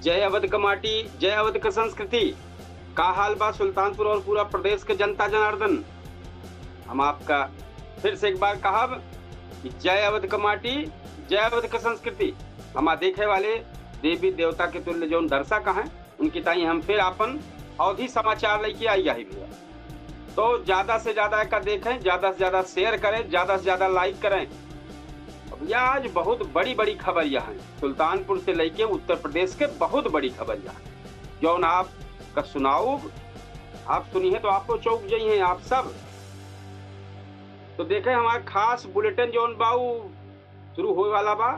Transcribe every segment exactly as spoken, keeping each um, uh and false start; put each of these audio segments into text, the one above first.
जय अवध क माटी, जय अवध क संस्कृति। का हाल बा सुल्तानपुर और पूरा प्रदेश क जनता जनार्दन? हम आपका फिर से एक बार कहब कि जय अवध क माटी, जय अवध क संस्कृति। हमा देखे वाले देवी देवता के तुल्य जौन दर्शक हैं, उनकी ताई हम फिर आपन अवधी समाचार लइके आई जाही भइया। तो ज्यादा से ज्यादा एका देखें, ज्यादा से ज्यादा share करें, ज्यादा से ज्यादा like करें। भइया, आज बहुत बड़ी बड़ी खबरिया हैं, सुल्तानपुर से लइके उत्तर प्रदेश के बहुत बड़ी खबरिया हैं, जौन आपका सुनाउब, आप सुनिहैं तो आपो चौंक जइहैं आप सब। तो देखें, हमार खास bulletin जौन बा उ शुरू होए वाला बा।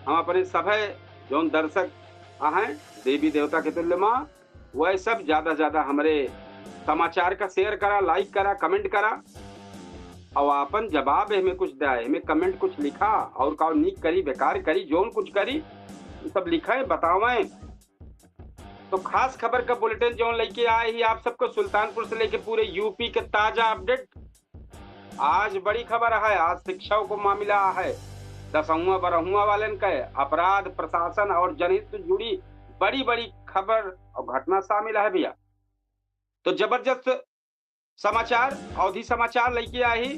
हम अपने सभे जौन दर्शक आहैं देवी देवता के तुल्य मा, वह सब ज्यादा से ज्यादा हमरे समाचार का share करा, like करा, comment करा और आपन जवाब एहमें कुछ द्या, एहमें comment कुछ लिखा और का नीक करी, बेकार करी, जौन कुछ करी, उ सब लिखें, बतावें। तो खास खबर का bulletin जौन लइके आए ही आप सबको सुल्तानपुर से लइके पूरे यूपी के ताजा update। आज बड़ी खबर है, आज शिक्षा को मामला है, दसहुआ बरहुआ वालन के अपराध, प्रशासन और जनहित से जुड़ी बड़ी बड़ी खबर और घटना शामिल है भइया। तो जबरदस्त समाचार, अवधी समाचार लइके आए ही।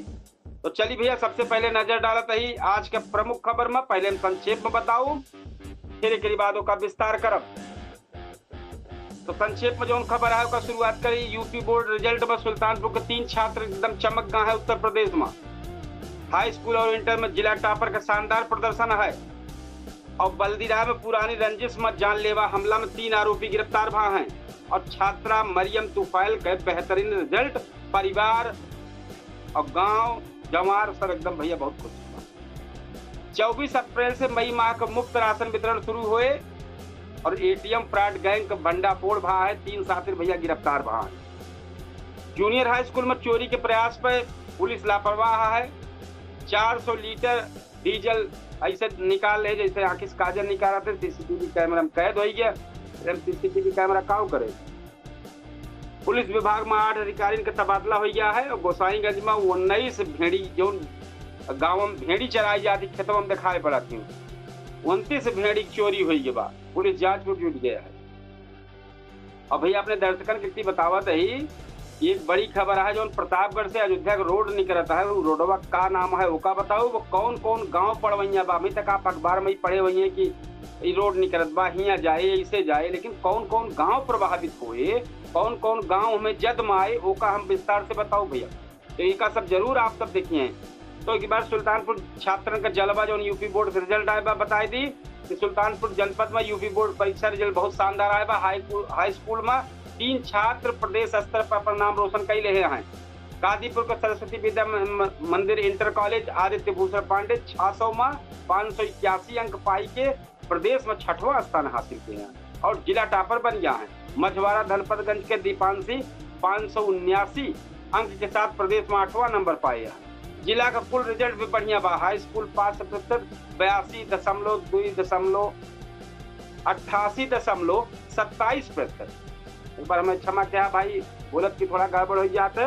तो चली भइया, सबसे पहले नजर डालत ही आज के प्रमुख खबर मा। पहले हम संक्षेप मा बताउब, फिर एकरी बाद ओका विस्तार करब। तो संक्षेप मा जौन खबर है ओका शुरुआत करी। यूपी बोर्ड result मा सुल्तानपुर के तीन छात्र एकदम चमक गा है उत्तर प्रदेश मा। High school और inter मा जिला topper का शानदार प्रदर्शन है। और बल्दीराम पुरानी रंजिश मा जानलेवा हमला मा तीन आरोपी गिरफ्तार भा हैं। और छात्रा मरियम तुफैल के बेहतरीन result, परिवार और गांव जवार सब एकदम भइया बहुत खुश बा। चउबीस अप्रैल से मई माह का मुफ्त राशन वितरण शुरू होए और एटीएम fraud gang का भंडाफोड़ भा है, तीन साथी भइया गिरफ्तार भा हैं। Junior high school मा चोरी के प्रयास पर पुलिस लापरवाह है। चार सौ लीटर डीजल ऐसे निकाल ले जैसे आँखी से काजर निकालत हैं, सीसीटीवी कैमरा मा कैद होइ गया। हम सीसीटीवी कैमरा काउ करे? पुलिस विभाग मा आठ अधिकारिन का तबादला होइ गया है और गोसाईगंज मा उन्नीस भेड़ी, जौन गाँव मा भेड़ी चराई जाती, खेतवा मा दिखाई पड़त थी, उनतीस भेड़ी चोरी होइ गया बा। पुलिस जाँच मा जुट गया है। अब भइया, अपने दर्शकन के लिए बतावत ही, एक बड़ी खबर है, जौन प्रतापगढ़ से अयोध्या का रोड निकलत है, उ रोडवा का नाम है, ओका बताउब, वो कौन कौन गांव पड़वइया बा। अभी तक आप अखबार मा ही पढ़े होइहैं कि ई रोड निकलत बा, हियाँ जाए, ऐसे जाए, लेकिन कौन कौन गांव प्रभावित होए, कौन कौन गांव हमें जद मा आए, ओका हम विस्तार से बताउब भइया। तो एका सब जरूर आप सब देखिहैं। तो एक बार सुल्तानपुर छात्रन का जलवा, जौन यूपी बोर्ड से result आए बा, बताई दी कि सुल्तानपुर जनपद मा यूपी बोर्ड परीक्षा result बहुत शानदार आए बा। High school, high school मा तीन छात्र प्रदेश स्तर पर अपन नाम रोशन कइ लेहे हैं। कादीपुर का सरस्वती विद्या म-, म-, मंदिर inter college आदित्य भूषण पांडे छह सौ मा पाँच सौ इक्यासी अंक पाई के प्रदेश मा छठवाँ स्थान हासिल किहे हैं और जिला topper बन गया है। मझवारा धनपतगंज के दीपांशी पाँच सौ उन्यासी अंक के साथ प्रदेश मा आठवाँ नंबर पाए हैं। जिला का कुल result भी बढ़िया बा। High school पास प्रतिशत बयासी दशमलव दुई दशमलव अट्ठासी दशमलव सत्ताईस प्रतिशत। एक बार हमें क्षमा किया भाई, बोलत की थोड़ा गड़बड़ होइ जात है।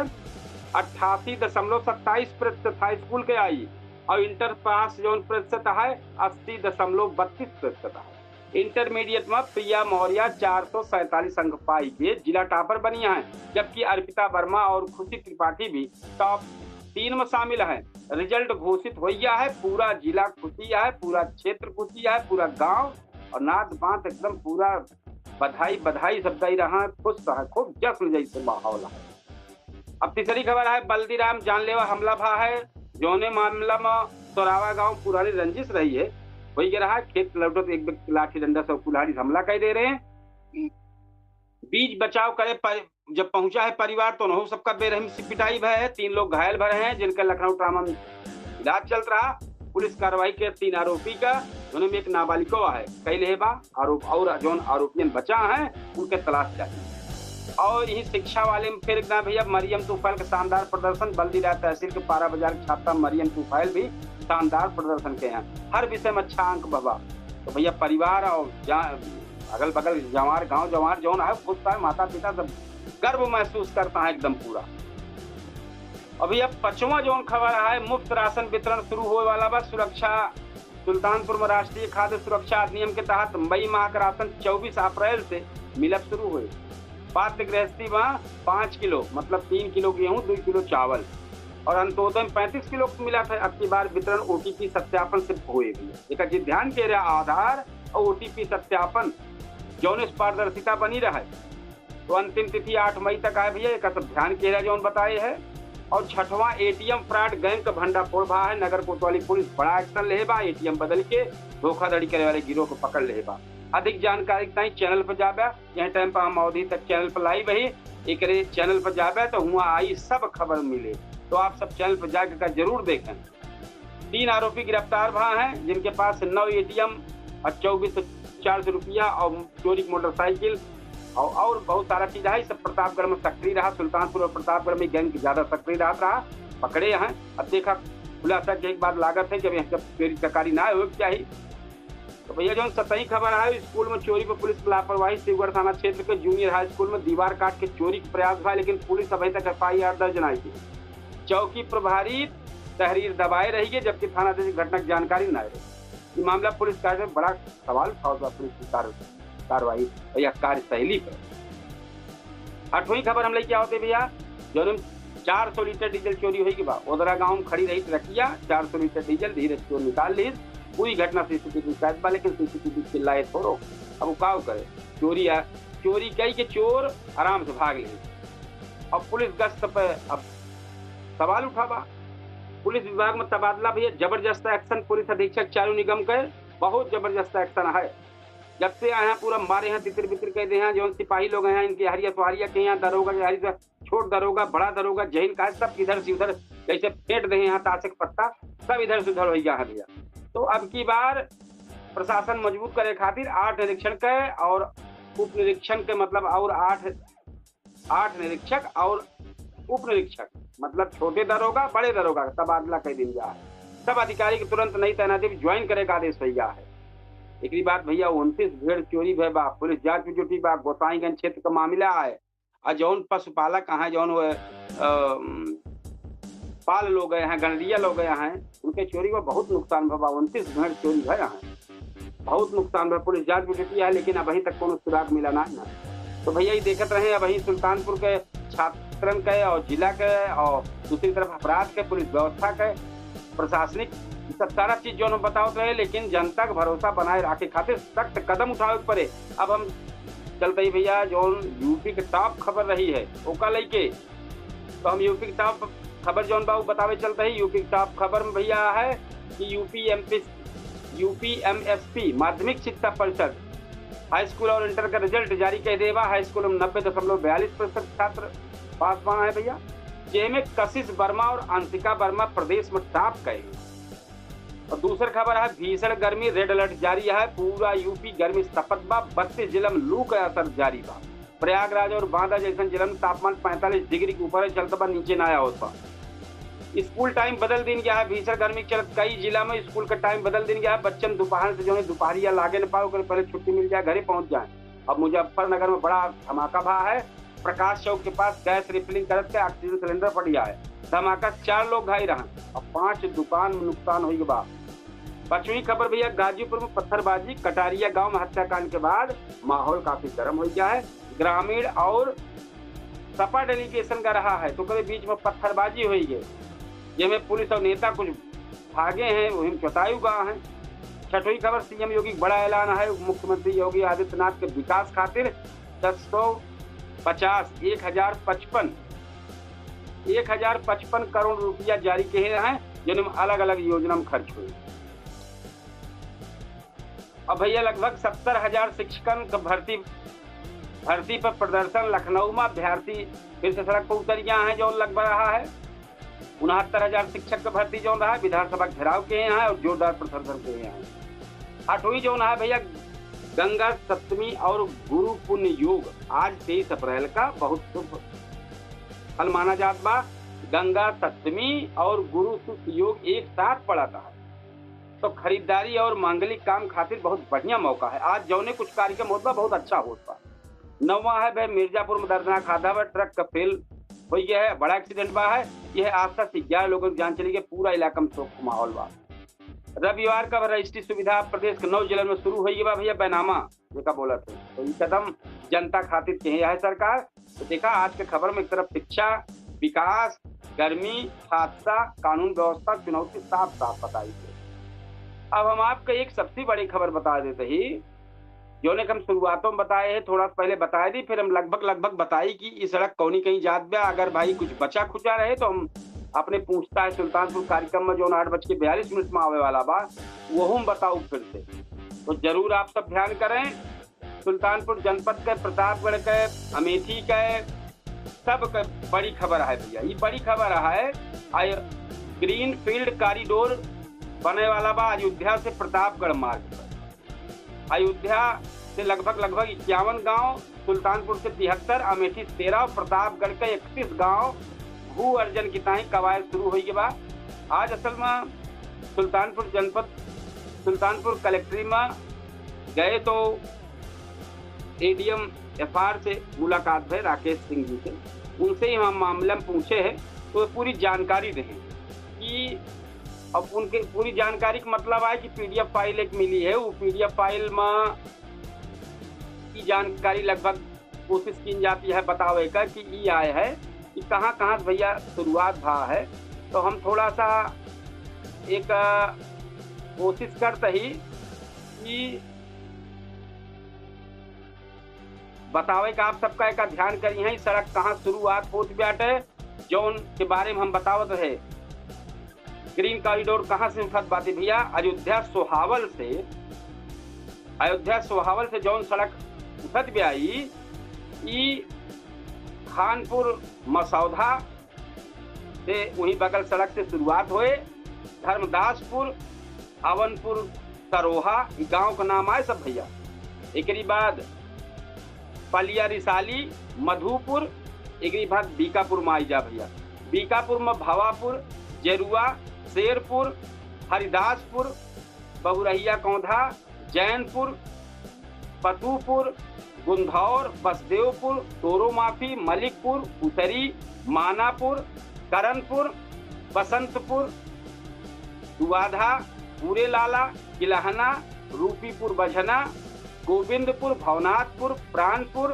अट्ठासी दशमलव सत्ताईस प्रतिशत high school के आई और inter पास जौन प्रतिशत है, अस्सी दशमलव बत्तीस प्रतिशत है। Intermediate मा प्रिया मौर्य चार सौ सैंतालीस अंक पाई के जिला topper बनी हैं, जबकि अर्पिता वर्मा और खुशी त्रिपाठी भी top तीन मा शामिल हैं। Result घोषित होइ गया है, पूरा जिला खुशी है, पूरा क्षेत्र खुशी है, पूरा गांव और नात बात एकदम पूरा बधाई बधाई सब दई रहा है, खुश रहा, खूब जश्न जैसे माहौल है। अब तीसरी खबर है, बल्दीराम जानलेवा हमला भा है, जौने मामला मा सोरावा गांव पुरानी रंजिश रही है, वही के रहा, खेत लौटत एक व्यक्ति लाठी डंडा से कुल्हाड़ी से हमला कइ दे रहे हैं। बीच बचाव करे पर, जब पहुंचा है परिवार तो उन्हों सबका बेरहम से पिटाई भय है। तीन लोग घायल भरे हैं, जिनका लखनऊ ट्रामा में इलाज चलत रहा। पुलिस कार्रवाई के तीन आरोपी का, उनमें एक नाबालिगो है, कइ लेहे बा आरोप और जौन आरोपियन बचा हैं, उनके तलाश जारी है। और यही शिक्षा वाले में फिर एक दाएं भैया, मरियम तुफैल का शानदार प्रदर्शन। बल्दीराय तहसील के पारा बाजार की छात्रा मरियम तुफैल भी शानदार प्रदर्शन के हैं, हर विषय में अच्छा अंक बा। तो भैया, परिवार और जा-, अगल बगल जवार, गांव जवार जौन है, खुश है, माता पिता सब गर्व महसूस करता है एकदम पूरा। अभी अब पचवां जौन खबर है, मुफ्त राशन वितरण शुरू होए वाला बा। सुरक्षा सुल्तानपुर में राष्ट्रीय खाद्य सुरक्षा अधिनियम के तहत मई माह का राशन चउबीस अप्रैल से मिलब शुरू होए। पात्र गृहस्थी में पाँच किलो, मतलब तीन किलो गेहूं, दो किलो चावल और अंत्योदय में पैंतीस किलो मिलत है। अब की बार वितरण ओटीपी सत्यापन से होए भी। एक चीज ध्यान के रहा, आधार और ओटीपी सत्यापन जौन इस पारदर्शिता बनी रहे। तो अंतिम तिथि आठ मई तक आए भैया, एक सब ध्यान के रहा जौन बताए है। और छठवां एटीएम फ्रॉड, बैंक भंडाफोड़ भा है, नगर कोतवाली पुलिस बड़ा एक्शन ले बा, एटीएम बदल के धोखाधड़ी करे वाले गिरोह को पकड़ ले बा। अधिक जानकारी ताई चैनल पर जाबे, यह टाइम पर हम अवधी तक चैनल पर लाइव ही, एकरे चैनल पर जाबे तो हुआ आई सब खबर मिले। तो आप सब चैनल पर जाके का जरूर देखें। तीन आरोपी गिरफ्तार भा हैं, जिनके पास नौ एटीएम और चउबीस सौ चार सौ रुपया और चोरी की मोटरसाइकिल और, और बहुत सारा चीज है। सब प्रतापगढ़ में सक्रिय रहा, सुल्तानपुर और प्रतापगढ़ में गैंग ज्यादा सक्रिय रहत रहा, पकड़े हैं। अब देखा, खुलासा के एक बार लागत है कि अब यहाँ सब चोरी चकारी ना होए के चाहिए। तो भैया, जौन सतही खबर है, स्कूल में चोरी पर पुलिस की लापरवाही, शिवगढ़ थाना क्षेत्र के जूनियर हाई स्कूल में दीवार काट के चोरी के प्रयास भा, लेकिन पुलिस अभी तक एफआईआर दर्ज नहीं की। चौकी प्रभारी तहरीर दबाए रही है, जबकि थानाध्यक्ष घटना की जानकारी नहीं रही। ये मामला पुलिस कार्य में बड़ा सवाल उठावत बा, पुलिस की कार-, कार्रवाई और यह कार्यशैली पर। आठवीं खबर हम लेके आवते भैया, जौन में चार सौ लीटर डीजल चोरी होई के बा। ओदरा गांव में खड़ी रही ट्रकिया, चार सौ लीटर डीजल धीरे से चोर निकाल ली। पूरी घटना सीसीटीवी में कैद बा, लेकिन सीसीटीवी चिल्लाए थोड़ो। अब वो का करे, चोरी आ, चोरी कई के चोर आराम से भाग ले। अब पुलिस गश्त पे अब सवाल उठाबा। पुलिस विभाग में तबादला भैया, जबरदस्त एक्शन पुलिस अधीक्षक चालू निगम के, बहुत जबरदस्त एक्शन है। जब से आए हैं पूरा मारे हैं, तितिर बितिर कह दे हैं, जौन सिपाही लोग हैं इनके हरिया सुहारिया के यहाँ दरोगा के हरी से छोट दरोगा, बड़ा दरोगा, जहीन का है, सब इधर से उधर जैसे फेंट दे हैं यहाँ ताश के पत्ता, सब इधर से उधर हो गया है भैया। तो अब की बार प्रशासन मजबूत करे खातिर आठ निरीक्षण के और उप निरीक्षण के, मतलब और आठ, आठ निरीक्षक और उप निरीक्षक, मतलब छोटे दरोगा, बड़े दरोगा का तबादला कर दिन गया है। सब अधिकारी के तुरंत नई तैनाती ज्वाइन करे का आदेश हो गया है। एकरी बाद भैया उनतीस भेड़ चोरी भय बा, पुलिस जांच में जुटी बा। गोसाईगंज क्षेत्र का मामला है, और जौन पशुपालक हैं, जौन वो, अ, पाल लोग हैं, गणरिया लोग हैं, उनके चोरी में बहुत नुकसान भवा। उनतीस भेड़ चोरी भय हैं, बहुत नुकसान भवा। पुलिस जांच में जुटी है, लेकिन अबहीं तक कोनो सुराग मिला ना है ना। तो भैया, ये देखत रहे, अबहीं सुल्तानपुर के छात्रन के और जिला के और दूसरी तरफ अपराध के, पुलिस व्यवस्था के, प्रशासनिक, ई सब सारा चीज जौन हम बतावत रहे, लेकिन जनता के भरोसा बनाए रखे खातिर सख्त कदम उठावे के पड़े। अब हम चलते ही भैया, जौन यूपी के टॉप खबर रही है, ओका लेके, तो हम यूपी के टॉप खबर जौन बा, उ बतावे चलते ही। यूपी के टॉप खबर में भैया है कि यूपी एमपी, यूपी एमएसपी, माध्यमिक शिक्षा परिषद, हाई स्कूल और इंटर का रिजल्ट जारी कह देवा। हाई स्कूल में नब्बे दशमलव बयालीस प्रतिशत छात्र पास बा है भैया, जेमे कशिश वर्मा और अंशिका वर्मा प्रदेश में टॉप कहे। और दूसर खबर है, भीषण गर्मी, रेड अलर्ट जारी है, पूरा यूपी गर्मी से तपत बा, बत्तीस जिला में लू का असर जारी बा। प्रयागराज और बांदा जैसन जिलन में तापमान पैंतालीस डिग्री के ऊपर है, चलत बा, नीचे ना आवत बा। स्कूल टाइम बदल दिन गया है, भीषण गर्मी के चलत कई जिला में स्कूल का टाइम बदल दिन गया है। बच्चन दोपहर से जो है, दोपहरिया लागे न पाओ, ओकरे पहले छुट्टी मिल जाए, घरे पहुंच जाए। अब मुजफ्फरनगर में बड़ा धमाका भा है, प्रकाश चौक के पास गैस रिफिलिंग करत के ऑक्सीजन सिलेंडर फट गया है। धमाका से चार लोग घायल रहन और पांच दुकान में नुकसान हो गया बा। पांचवी खबर भैया, गाजीपुर में पत्थरबाजी, कटारिया गांव में हत्याकांड के बाद माहौल काफी गर्म हो गया है। ग्रामीण और सपा डेलीगेशन का रहा है, तो ओकरे बीच में पत्थरबाजी हो गई, जेमे पुलिस और नेता कुछ भागे हैं, वही में चोटायु गा हैं। छठवीं खबर, सीएम योगी के बड़ा ऐलान है, मुख्यमंत्री योगी आदित्यनाथ के विकास खातिर दस सौ पचास, एक हजार पचपन, एक हजार पचपन करोड़ रुपया जारी किए हैं, जिनमें अलग-अलग योजना में खर्च हुए। अब भैया, लगभग सत्तर हजार शिक्षकन क भर्ती, भर्ती पर प्रदर्शन। लखनऊ में अभ्यर्थी फिर से सड़क पर उतर गया है, जौन लगभग रहा है। उनहत्तर हजार शिक्षक क भर्ती जौन रहा, विधानसभा घेराव के हैं और जोरदार प्रदर्शन के हैं। आठवीं जौन है भैया, गंगा सप्तमी और गुरु पुण्य योग, आज तेईस अप्रैल का बहुत शुभ फल माना जात बा। गंगा सप्तमी और गुरु शुक्र योग एक साथ पड़त है, तो खरीदारी और मांगलिक काम खातिर बहुत बढ़िया मौका है। आज जौने कुछ कार्यक्रम होत बा, बहुत अच्छा होत बा। नौवा है भाई, मिर्जापुर में दर्दनाक हादसा बा, ट्रक का फेल हो गया है, बड़ा एक्सीडेंट बा है। यह हादसा से ग्यारह लोगों की जान चली गई, पूरा इलाका में शोक का माहौल बा। रविवार का रजिस्ट्री सुविधा प्रदेश के नौ जिलन में शुरू होइगा भैया, बैनामा जेका बोलत है। तो ई कदम जनता खातिर के है सरकार। तो देखा, आज के खबर में एक तरफ शिक्षा, विकास, गर्मी, हादसा, कानून व्यवस्था, चुनौती साफ साफ बताई है। अब हम आपको एक सबसे बड़ी खबर बता देते ही, जौने के हम शुरुआतों में बताए हैं, थोड़ा सा पहले बताए दी, फिर हम लगभग लगभग बताई कि ई सड़क कौनी कहीं जात बा। अगर भाई कुछ बचा खुचा रहे तो हम अपने पूछता है सुल्तानपुर कार्यक्रम में, जौन आठ बज के बयालीस मिनट में आवे वाला बा, वो हम बताऊ फिर से। तो जरूर आप सब ध्यान करें। सुल्तानपुर जनपद के, प्रतापगढ़ के, अमेठी के, सब के बड़ी खबर है भैया, ये बड़ी खबर है। आय-, ग्रीन फील्ड कॉरिडोर बने वाला बा अयोध्या से प्रतापगढ़ मार्ग पर। अयोध्या से लगभग, लगभग इक्यावन गांव, सुल्तानपुर से तिहत्तर, अमेठी से तेरह और प्रतापगढ़ के इकतीस गांव भू अर्जन की ताई कवायद शुरू होई के बा। आज असल में सुल्तानपुर जनपद, सुल्तानपुर कलेक्ट्री में गए तो एडीएम एफआर से मुलाकात भई राकेश सिंह जी से, उनसे ही हम मामला में पूछे हैं, तो पूरी जानकारी दें कि अब उनके पूरी जानकारी का मतलब आए कि पीडीएफ फाइल एक मिली है, वो पीडीएफ फाइल में की जानकारी लगभग कोशिश की जाती है बतावे का कि ई आए है कि कहाँ कहाँ से भैया शुरुआत भा है। तो हम थोड़ा सा एक, अ, कोशिश करते ही कि बतावे का आप सबका एक ध्यान करी है, सड़क कहाँ शुरुआत होत बाटे, जौन के बारे में हम बतावत रहे। ग्रीन कॉरिडोर कहाँ से उठत बाटे भैया? अयोध्या सोहावल से, अयोध्या सोहावल से जौन सड़क उठत बा ई, ई खानपुर मसौधा से वहीं बगल सड़क से शुरुआत होए, धर्मदासपुर, अवनपुर सरोहा, ई गांव का नाम आए सब भैया। एकरी बाद पलिया रिसाली, मधुपुर, एकरी बाद बीकापुर में आई जा भैया। बीकापुर में भवापुर, जेरुआ, शेरपुर, हरिदासपुर, बहुरहिया कौंधा, जैनपुर, पतुपुर, गुंधौर, बसदेवपुर, तोरोमाफी, मलिकपुर, उसरी, मानापुर, करनपुर, बसंतपुर, दुआधा, पूरेलाला, किलहना, रूपीपुर बझना, गोविंदपुर, भवनाथपुर, प्राणपुर,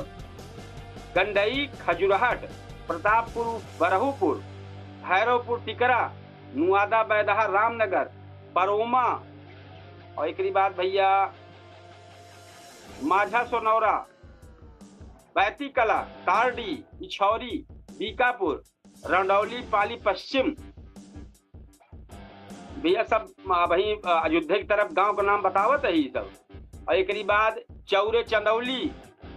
गंडई, खजुरहट, प्रतापपुर, बरहूपुर, भैरवपुर, टिकरा, नुआदा, बैदहा, रामनगर, परोमा, और एकरी बाद भैया माझा, सोनौरा, बैतीकला, तारडी, इछौरी, बीकापुर, रंडौली, पाली पश्चिम, भैया सब अभी अयोध्या की तरफ गांव का नाम बतावत है ई सब। और एकरी बाद चौरे चंदौली,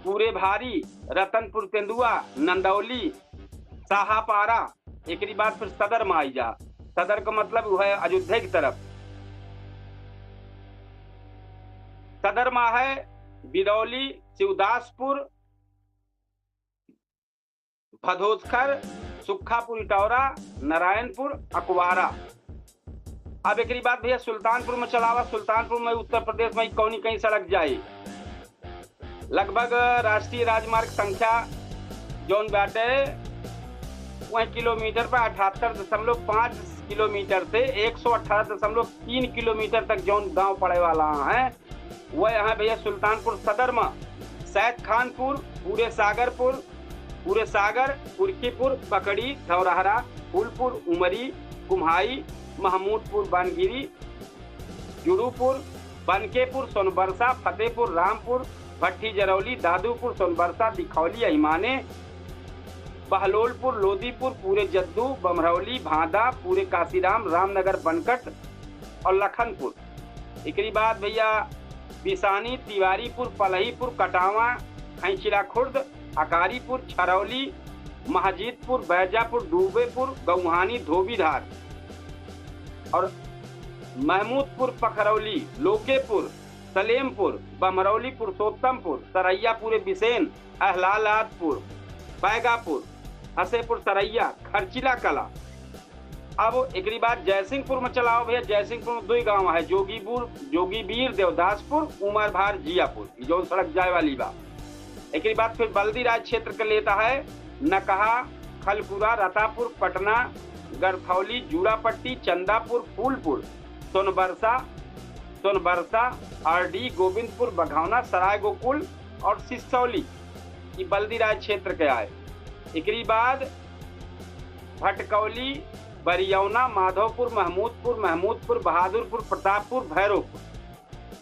पूरे भारी, रतनपुर तेंदुआ, नंदौली, साहापारा, एकरी बाद फिर सदर में आई जा। सदर का मतलब वो है अयोध्या की तरफ। सदर में है बिरौली, शिवदासपुर, भदोदखर, सुक्खापुर इटौरा, नारायणपुर, अकवारा। अब एकरी बाद भैया सुल्तानपुर में चलावा। सुल्तानपुर में उत्तर प्रदेश में कौनी कहीं सड़क जाई। लगभग राष्ट्रीय राजमार्ग संख्या जौन बाटे वह किलोमीटर पर अठहत्तर दशमलव पाँच किलोमीटर से एक सौ अठारह दशमलव तीन किलोमीटर तक जौन गांव पड़े वाला है, वह है भैया सुल्तानपुर सदर में सैद खानपुर, पूरे सागरपुर, पूरे सागर, पुरखीपुर, पकड़ी, धौरहरा, फूलपुर, उमरी, कुम्हाई, महमूदपुर, बानगिरी, जुड़ूपुर, बनकेपुर, सोनबरसा, फतेहपुर, रामपुर, भट्टी जरौली, दादूपुर, सोनबरसा, दिखौली, अहिमाने, बहलोलपुर, लोदीपुर, पूरे जद्दू, बमरौली, भादा, पूरे काशीराम, रामनगर, बनकट और लखनपुर। एकरी बाद भैया बिसानी, तिवारीपुर, पलहीपुर, कटावा, खैचिला खुर्द, अकारीपुर, छरौली, महजीदपुर, बैजापुर, डूबेपुर, गौहानी, धोबीधार और महमूदपुर, पखरौली, लोकेपुर, सलेमपुर, बमरौली, पुरुषोत्तमपुर, सरैयापुर, बिसेन, अहलालादपुर, बैगापुर, हसेपुर सरैया, खर्चिला कला। अब एकरी बाद जयसिंहपुर में चलाओ भैया, जयसिंहपुर में दुई गांव है, जोगीपुर, जोगीबीर, देवदासपुर, उमरभार, जियापुर, ई जौन सड़क जाए वाली बा। एकरी बाद फिर बल्दीराज क्षेत्र के लेता है नकहा, खलपुरा, रतापुर, पटना, गरथौली, जूड़ापट्टी, चंदापुर, फूलपुर, सोनबरसा, सोनबरसा, आरडी, गोविंदपुर, बघौना, सराय गोकुल और सिसौली, ई बल्दीराय क्षेत्र के आए। एकरी बाद भटकौली, बरियौना, माधोपुर, महमूदपुर, महमूदपुर, बहादुरपुर, प्रतापपुर, भैरोपुर।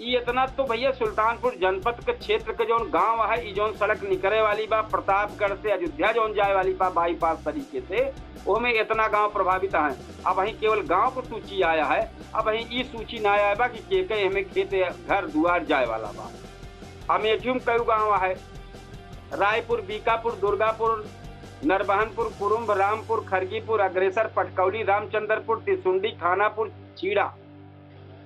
ई इतना तो भैया सुल्तानपुर जनपद के क्षेत्र के जौन गांव है, ई जौन सड़क निकरे वाली बा प्रतापगढ़ से अयोध्या जौन जाए वाली बा बाईपास तरीके से, ओमे इतना गांव प्रभावित है। अबहीं केवल गांव को सूची आया है, अबहीं ई सूची ना आया बा कि के के एमे खेत घर दुआर जाए वाला बा। अमेठी में कई गांव है, रायपुर, बीकापुर, दुर्गापुर, नरबहनपुर, कुरुम्भ, रामपुर, खरगीपुर, अग्रेसर, पटकौली, रामचंद्रपुर, तिसुंडी, खानापुर, चीड़ा।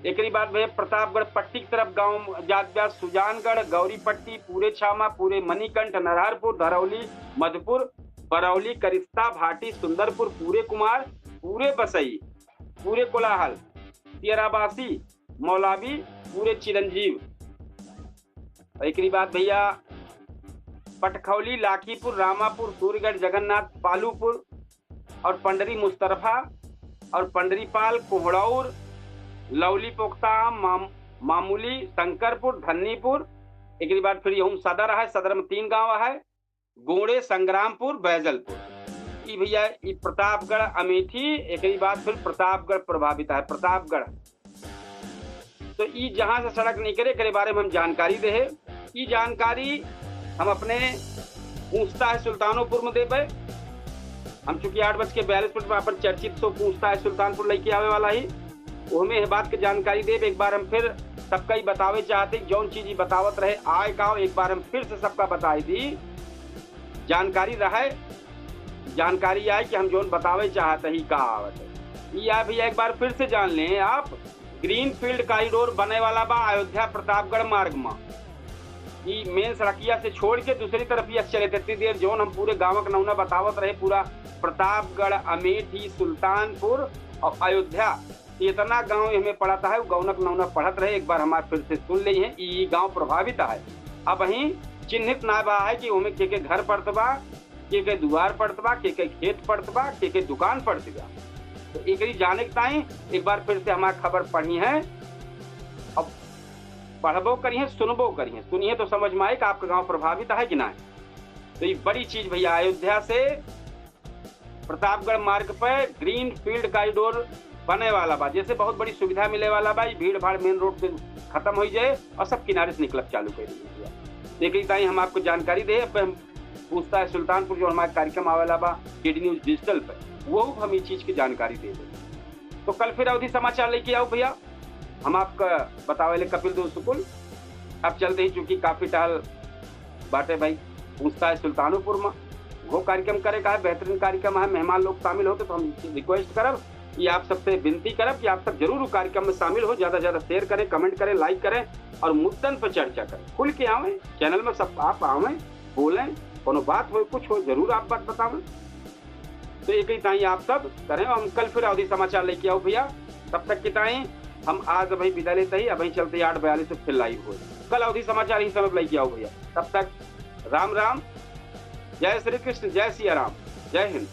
एकरी बाद भैया प्रतापगढ़ पट्टी की तरफ गांव जात बा, सुजानगढ़, गौरी पट्टी, पूरे छामा, पूरे मणिकंठ, नरहरपुर, धरौली, मधुपुर, बरौली, करिस्ता, भाटी, सुंदरपुर, पूरे कुमार, पूरे बसई, पूरे कोलाहल, तियराबासी, मौलावी, पूरे चिरंजीव। और एकरी बाद भैया पटखौली, लाखीपुर, रामापुर, सूर्यगढ़, जगन्नाथ, पालूपुर और पंडरी मुस्तरफा और पंडरीपाल, कोहड़ौर, लौली पोख्ता, माम-, मामूली, शंकरपुर, धन्नीपुर। एकरी बाद फिर यहूँ सदर है, सदर में तीन गांव है, गोंडे, संग्रामपुर, बैजलपुर। ई भैया, ई प्रतापगढ़, अमेठी, एकरी बाद फिर प्रतापगढ़ प्रभावित है, प्रतापगढ़। तो ई जहाँ से सड़क निकरे, एकरे बारे में हम जानकारी देहे। ई जानकारी हम अपने पूछता है सुल्तानोपुर में देबे। हम चूंकि आठ बज के बयालीस मिनट में अपन चर्चित सो पूछता है सुल्तानपुर लेके आवे वाला ही, ओहमे यह बात के जानकारी देब। एक बार हम फिर सबका ही बतावे चाहते, जौन चीज ही बतावत रहे आए का, एक बार हम फिर से सबका बताई दी, जानकारी रहे, जानकारी आए कि हम जौन बतावे चाहते ही का आवत है। ई आ भैया, एक बार फिर से जान लें आप, ग्रीन फील्ड कॉरिडोर बने वाला बा अयोध्या प्रतापगढ़ मार्ग में। ई मेन सड़किया से छोड़ के दूसरी तरफ ही चले, इतनी देर जौन हम पूरे गाँव का नमूना बतावत रहे, पूरा प्रतापगढ़, अमेठी, सुल्तानपुर और अयोध्या, इतना गांव एहमे पड़त है, उ गौनक नौना पढ़त रहे, एक बार हमार फिर से सुन लेइहें, ई गांव प्रभावित है। अबहीं चिन्हित ना बा है कि ओमे के के घर पड़त बा, के के दुआर पड़त बा, के के खेत पड़त बा, के के दुकान पड़त बा। तो एकरी जाने के ताईं एक बार फिर से हमार खबर पढ़िहें, अब पढ़बो करिहें, सुनबो करिहें, सुनिहें तो समझ में आई कि आपका गांव प्रभावित है कि ना। तो ये बड़ी चीज भैया, अयोध्या से प्रतापगढ़ मार्ग पे ग्रीन फील्ड कॉरिडोर बने वाला बा, जैसे बहुत बड़ी सुविधा मिले वाला बा, ई भीड़ भाड़ मेन रोड पे खत्म हो जाए और सब किनारे से निकलब चालू कर दी। एकरी ताईं हम आपको जानकारी दे, अब हम पूछता है सुल्तानपुर, जो हमारे कार्यक्रम आवेला बा डीडी न्यूज डिजिटल पे, वो हम ई चीज की जानकारी दे दे। तो कल फिर अवधी समाचार लेके आओ भैया, हम आपका बतावेले कपिल देव शुक्ल। अब चलते ही, चूंकि काफी टहल बाटे भाई, पूछता है सुल्तानपुर में, वो कार्यक्रम करे का है, बेहतरीन कार्यक्रम है, मेहमान लोग शामिल होते तो हम रिक्वेस्ट करब कि आप सबसे विनती करब कि आप सब जरूर उ कार्यक्रम में शामिल हो, ज्यादा से ज्यादा शेयर करें, कमेंट करें, लाइक करें और मुद्दन पर चर्चा करें, खुल के आवें, चैनल में सब आप आवें, बोलें, कोनो बात हो, कुछ हो, जरूर आप बात बतावें। तो एकरी ताईं आप सब करें, हम कल फिर अवधी समाचार लेके आओ भैया। तब तक की ताईं हम आज अबहीं विदा लेते ही, अबहीं चलते ही आठ बयालीस से फिर लाइव हो। कल अवधी समाचार ही समय लेके आओ भैया। तब तक राम राम, जय श्री कृष्ण, जय सिया राम, जय हिंद।